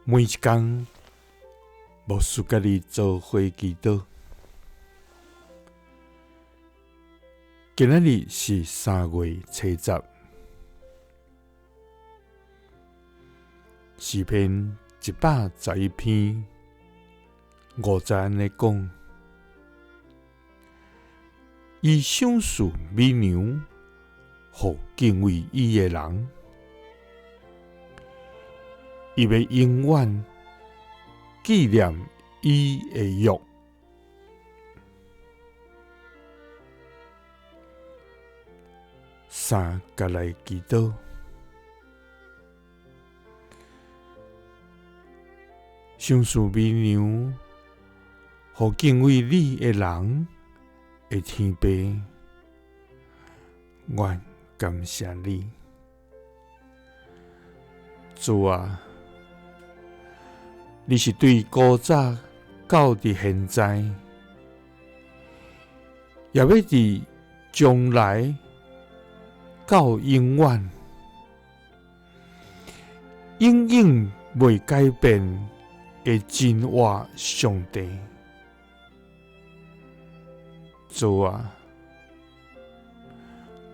每一工，牧师佮你做伙祈祷。今仔日是3月初10，诗篇111篇5节按呢讲：伊赏赐美粮，予敬畏伊的人，伊欲永远纪念伊的约。三佮来祈祷，赏赐美粮，予敬畏你的人的天父，阮感谢你，主啊，你是对古早到伫现在，也欲伫将来到永远，永远袂改变的真活上帝。主啊，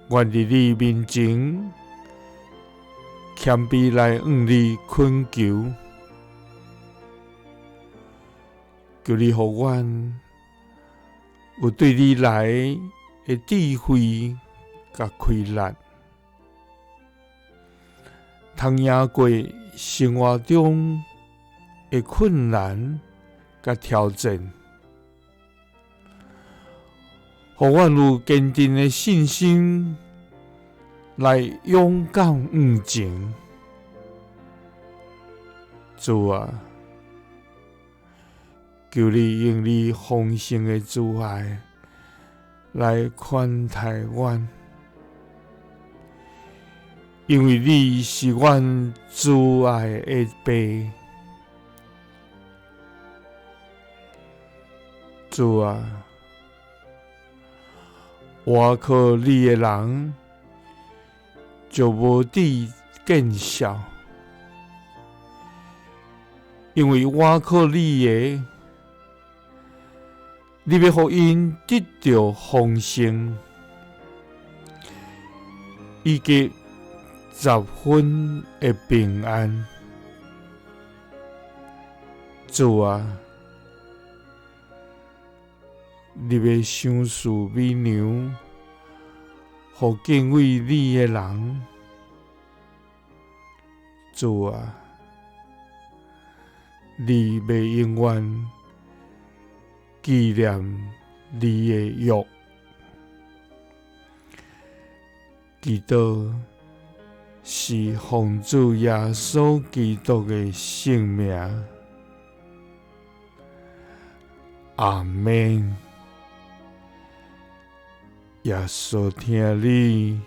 阮伫你面前谦卑来向你恳求，求你予阮有对你来的智慧佮开力，通赢过生活中的困难佮挑战，予阮有坚定的信心来勇敢向前。主啊，求你用你丰盛的慈爱来宽待阮，因为你是阮慈爱的父。主啊，倚靠你的人就无致见笑，因为倚靠你的，你欲予𪜶得著丰盛，以及十分的平安。主啊，你欲赏赐美粮，予敬畏你的人。主啊，你欲永远纪念你的约。祈祷是奉主耶稣基督的圣名。阿们。耶稣疼你，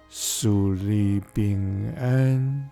赐你平安。